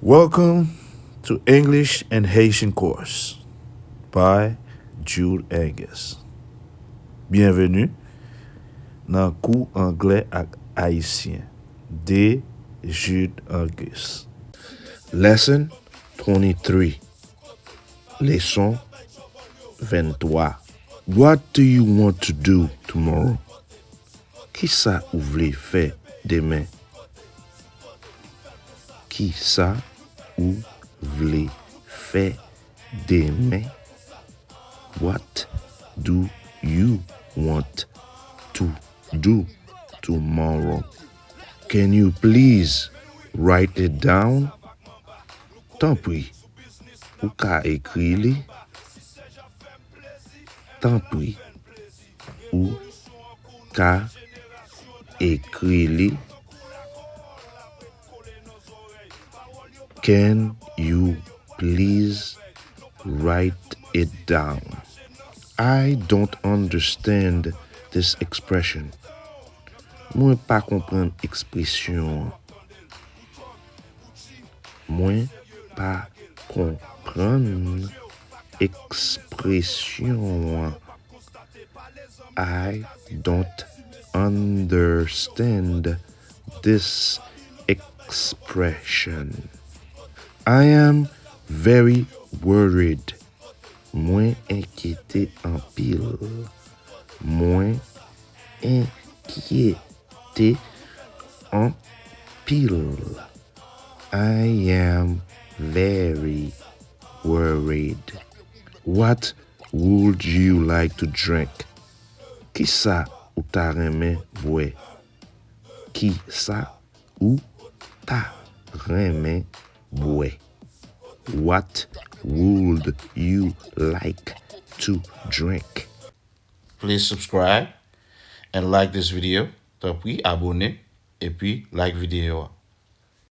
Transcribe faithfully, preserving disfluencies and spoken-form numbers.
Welcome to English and Haitian course by Jude Angus. Byenveni nan kou anglè ak ayisyen de Jude Angus. Lesson twenty-three. Leson venntwa. What do you want to do tomorrow? Kisa ou vle fè demen? Kisa ou vle fè demen? What do you want to do tomorrow? Can you please write it down? Tanpri, ou ka ekri li? Tanpri, ou ka ekri li? Can you please write it down? I don't understand this expression. Mwen pa konprann ekspresyon an. Mwen pa konprann ekspresyon an. I don't understand this expression. I am very worried. Mwen enkyete anpil. Mwen enkyete anpil. I am very worried. What would you like to drink? Kisa ou ta renmen bwè? Kisa ou ta renmen bwè? What would you like to drink? Please subscribe and like this video. Tanpri, abone epi like videyo a.